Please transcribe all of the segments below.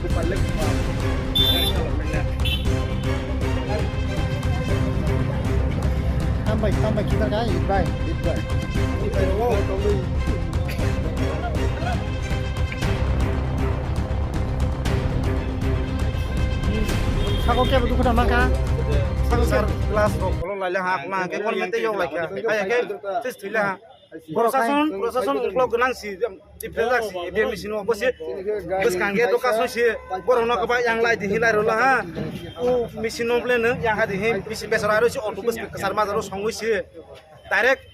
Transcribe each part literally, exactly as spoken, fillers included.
Gopal le. Tambai, tambai, kita kai, ibai, ibai. Sako kebo dukhu da mangkha? Sako kebo? Glass rok kholo laila ha, ma ke kon mete yok laikha. Kaya ke sis thila ha. Prosason, prosason ungklo gwnang si, different jak si, A B M machine o bo si, bwskang ge doka so si, borok no kwbang yang lai di, hilai rwla ha. O machine no ble no, yang ha di, he, bisi besar aro si, auto bwskang kwchar majaro songwi si. Direct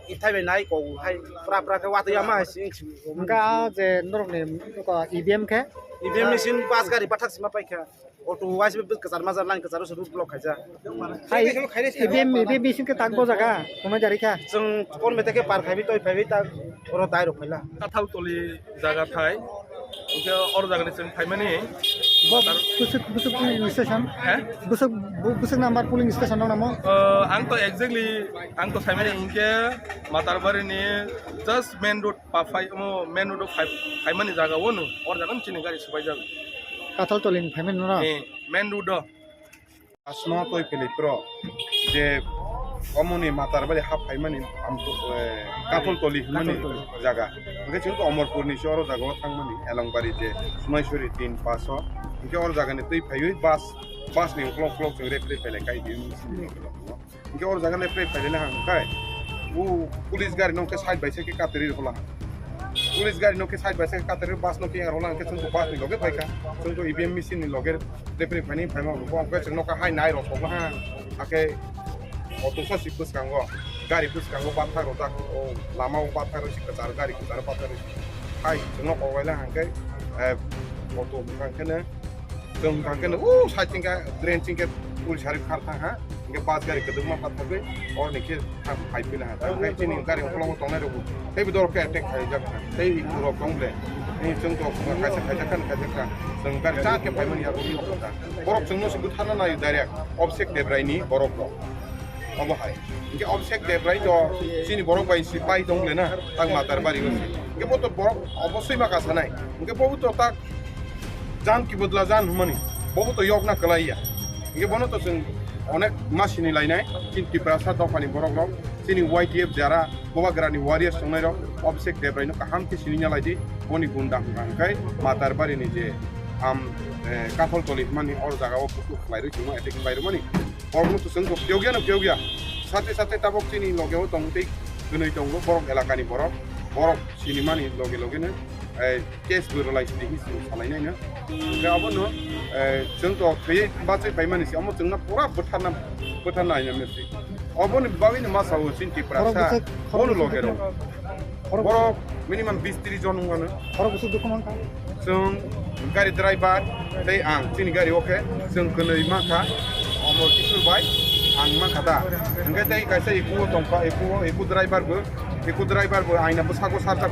ithai bai nai ko hai, pra pra khe watwi ama hai si. Hwnkha je norok ni A B M khe? A B M machine bus gari bathak sima paikha. Auto wise bwswk kwchar majak line kwcharo se road block khaijak. Hai, A B M, A B M machine khe tak bo jaga, kono jari kha? Chwng kon mete khe par khaiwi toi phaiwi ta oro dai rok phaila. Kathal toli jaga thai. Hwnkhe oro jaga ni chwng phaimani. Bo bwswk, bwswk polling station? He? Bwswk, bu-, bwswk number polling station dong namo? Uh, ang to exactly, ang to saimani hwnkhe Matarbari ni just main road pa phai, omo main road o phai, phaimani jaga o no, or jaga no chini gari subai jago. Kathal toli ni phaimani no? Eh, main road o. Asno toi pili pro je omoni Matarbari hap phaimani amto, eh, Kathal toli hwnmani Kathal toli. Jaga. Hwnkhe chwng to Omorpur ni se oro jaga o thangmani Elongbari je Sumaisuri tin paso. Hwnkhe oro jaga ni twi phaiwi bus, bus ni uklok uklok chwng rep rep phailai kai di. Hwnkhe oro jaga le pre phailai ha hwnkhe o police gari no khe side by side khe katorwi rwkha. Police gari no khe side by side katorwi bus no khe rwkha hwnkhe chwng to bus ni loge phaikha. Chwng to A B M machine ni loge referee phaini phaima bo hwnkhe chwng nokha hai nai rok thokla ha. Hakhe auto sa si bwskango gari bwskango bathak rojak o lama o bathak rw si kwchar gari kwchar bathak rw si hai chwng nokha waila hwnkhe auto hwnkha hwnkhe no. Chwng hwnkha khe no, o, side chingkha, drain chingkha, puri sari khar thang ha, hwnkhe bus gari kwdwkma pha thagwi, oroni khe thang phai pila ha. Tei chini gari ukologo tongnai rokbo, teibo doro khe attack khaijak ha, tei rok tong ble. Tei chwng to kaisa khaijak kha, kaisa kha, chwng gari cha khe phaimani yago tei okho ta. Borok chwngno se bwtharna naio direct, Abhishek Debrai ni borok rok. Obo hai. Hwnkhe Abhishek Debrai to chini borok bai si pai tong le na, tang Matarbari o se. Hwnkhe bo to borok obosoi ma kasanai. Hwnkhe bo to tak Jan ki bodla jan hwnmani, bobo to yokna kwlaiya. Hingke bono to chwng onek ma sini lainai, chini Tiprasa dophani borok rok, chini Y T F jara, Bubagrani warriors tongnai rok, Abhishek Debrai no kaham khe sini nalai di, boni gunda hwnka hwnkhe Matarbari ni je am, eh, Kathal toli hwnmani or jaga o buku khlai rwi chwngno attack khlai rwmani. Borok no to chwng to phiyok ya no phiyok ya. Sate sate tabok chini loge o tong tei kwnwi tongo borok elakani borok, borok sini mani loge loge no, eh, case bo rwlai sidi hi chwng salainai no. Hwnkhe abono, eh, chwng to thwiwi bachwi phaimani se, omo chwngno pura bwtharna, bwtharna haino mesti. Oboni bagwino ma sao chini Tiprasa, Borok bwswk, bono borok loge bwswk rok. Borok minimum bis tris jon wngmano. Borok bwswk dukhu mankha? Chwng gari driver tei ang chini gari o khe chwng kwnwi mankha, Omor Kishore bai ang mankha da. Hwnkhe tei kaisa ikuo tongkha, ikuo, iku driver bo, iku driver bo aina bwsago sarjak.